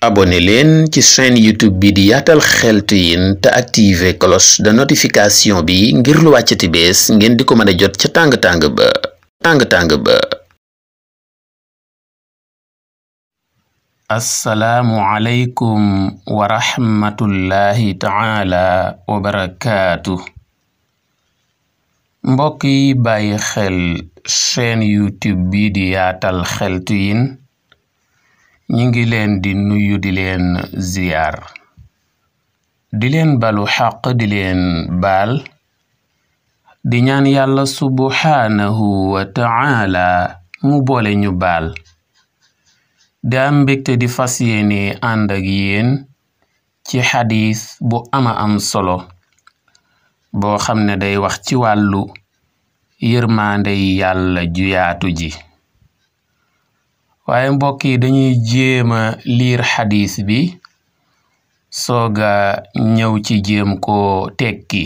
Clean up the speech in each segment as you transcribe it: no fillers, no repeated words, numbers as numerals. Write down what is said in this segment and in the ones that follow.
abonné leen ci chaîne YouTube bi di Yaatal Xeltu Yin te activer cloche de notification bi ngir lu wàccati bees ngeen di ko mën a jot ca tàng-tàng ba. assalaamu aleykum wa rahmatullahi taala wa barakaatu. mbokk yi bàyyi xel chaîne YouTube bi di Yaatal Xeltu Yin ñi ngi leen di nuyu di leen ziyaar di leen balu xaq di leen baal di ñaan yàlla subhaanahu wa ta'ala mu boole ñu baal di am mbégte di fas yéene ànd ak yéen ci xadiis bu am solo boo xam ne day wax ci wàllu yërmaandey yàlla ju yaatu ji. waaye mbokk yi dañuy jéema liir xadiis bi sooga ñëw ci jéem ko tekki.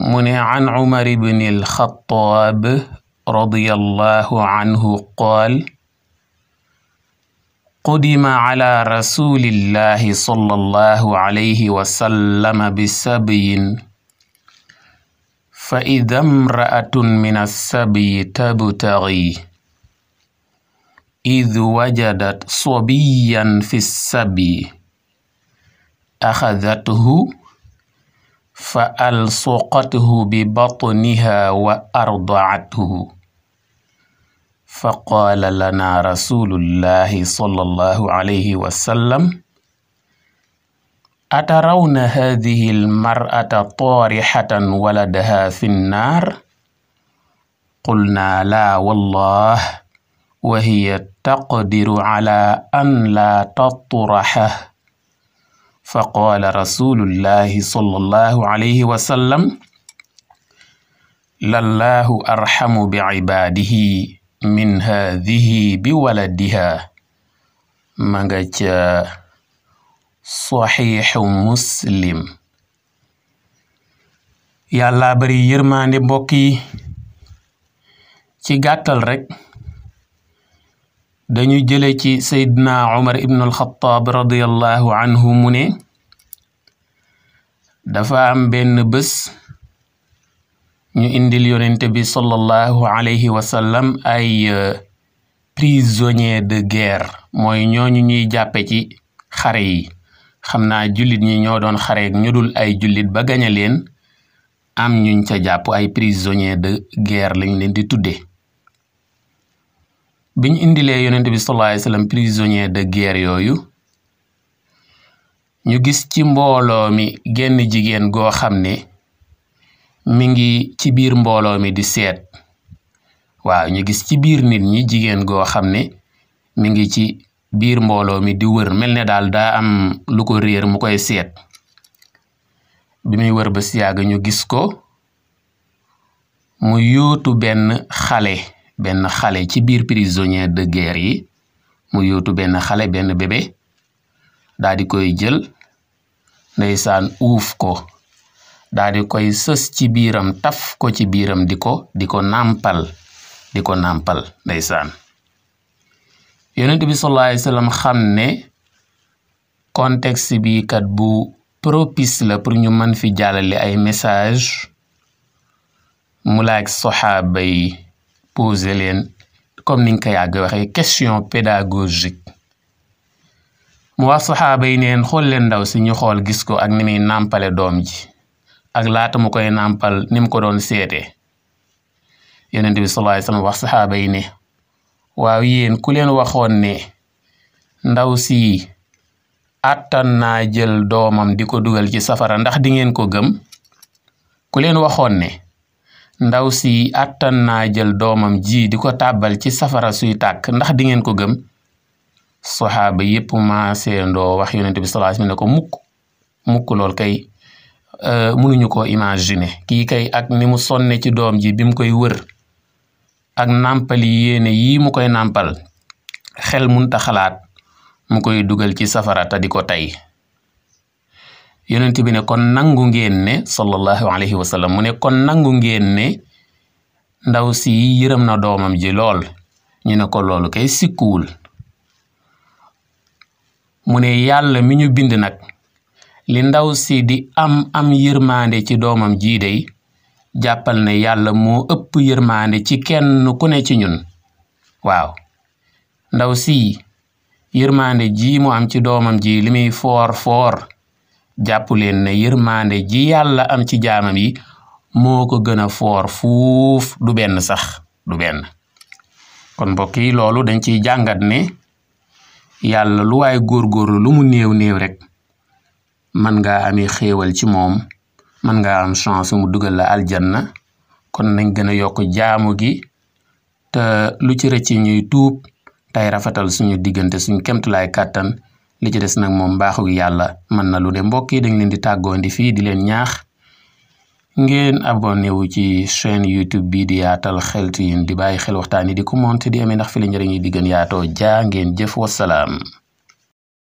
mu ne an Umar ibn al-Khattab radiyallahu anhu qaal qudima ala rasulillahi sallallahu alayhi wa sallam bisabyin fa idha imra'atun min as-sabyi tabtaghi إذ وجدت صبيا في السبي أخذته فألصقته ببطنها وأرضعته فقال لنا رسول الله صلى الله عليه وسلم أترون هذه المرأة طارحة ولدها في النار قلنا لا والله وهي تقدر على أن لا تطرحه فقال رسول الله صلى الله عليه وسلم لله أرحم بعباده من هذه بولدها مغاج صحيح مسلم. yàlla bari yërmaande mbokk yi ci gàttal rek dañu jële ci Seydina Umar ibn al-Khattab radiyallahu anhu mu ne dafa am benn bés ñu indil yonente bi sallallahu alayhi wa sallam ay prisonniers de guerre mooy ñooñu ñuy jàppe ci xare yi. xam naa jullit ñi ñoo doon xare ak ñu dul ay jullit ba gañe leen am ñuñ ca jàpp ay prisonniers de guerre lañ leen di tudde. biñ indilee yonent bi sallallahu alayhi wasallam prisonnier de guerre yooyu ñu gis ci mbooloo mi genn jigéen goo xam ne mi ngi ci biir mbooloo mi di seet. waaw ñu gis ci biir nit ñi jigéen goo xam ne mi ngi ci biir mbooloo mi di wër mel ne daal daa am lu ko réer mu koy seet. bi muy wër ba si yàgg ñu gis ko mu yóotu benn xale ci biir prisonnier de guerre yi mu yóotu benn xale benn bébé daa di koy jël ndeysaan uuf ko daa di koy sës ci biiram taf ko ci biiram di ko nàmpal ndeysaan. yonent bi sallallahu alayhi wasallam xam ne contexte bi kat bu propice la pour ñu mën fi jàllale ay message mu laaj saxaaba yi posé leen comme niñ ko yàgg waxee question pédagogique. mu wax saxaaba yi neen xool leen ndaw si ñu xool gis ko ak ni muy nàmpale doom ji ak laata mu koy nàmpal ni mu ko doon seete. yonent bi sallallahu alayhi wasallam wax saxaaba yi ne waaw yéen ku leen waxoon ne ndaw si àttan naa jël doomam di ko dugal ci safara ndax di ngeen ko gëm? ku leen waxoon ne ndaw si àttan naa jël doomam ji di ko tàbbal ci safara suy tàkk ndax di ngeen ko gëm? saxaaba yépp maaseendoo wax yonent bi sallallahu alayhi wasallam ne ko mukk lool kay mënuñu ko imaginer. kii kay ak ni mu sonne ci doom ji bi mu koy wër ak nàmpali yéene yii mu koy nàmpal xel munta xalaat mu koy dugal ci safara ta di ko tey. yonent bi ne kon nangu ngeen ne sallallahu alayhi wa sallam mu ne kon nangu ngeen ne ndaw si yërëm na doomam ji lool. ñu ne ko loolu kay sikkuwul. mu ne yàlla mi ñu bind nag li ndaw si di am yërmande ci doomam jii dey jàppal ne yàlla moo ëpp yërmande ci kenn ku ne ci ñun waaw ndaw si yërmande ji mu am ci doomam ji li muy foor jàpp leen ne yërmande ji yàlla am ci jaamam yi moo ko gën a foor fuuf du benn sax du benn kon mbokk yi loolu dañ ciy jàngat ne yàlla lu waay góorgóorlu lu mu néew rek man ngaa amee xéewal ci moom man ngaa am chance mu dugal la aljanna kon nañ gën a yokk jaamu gi te lu ci rëcc ñuy tuub tey rafetal suñu diggante suñu kemtulaay kàttan li ci des nag moom baaxu yàlla mën na lu ne mbokk yi dañ leen di tàggoondi fii di leen ñaax ngeen abonné wu ci chaîne YouTube bi di Yaatal Xeltu Yin di bàyyi xel waxtaan yi di commenter di amee ndax fi la njëriñ yi di gën yaatoo jaa ngeen jëf wasalaam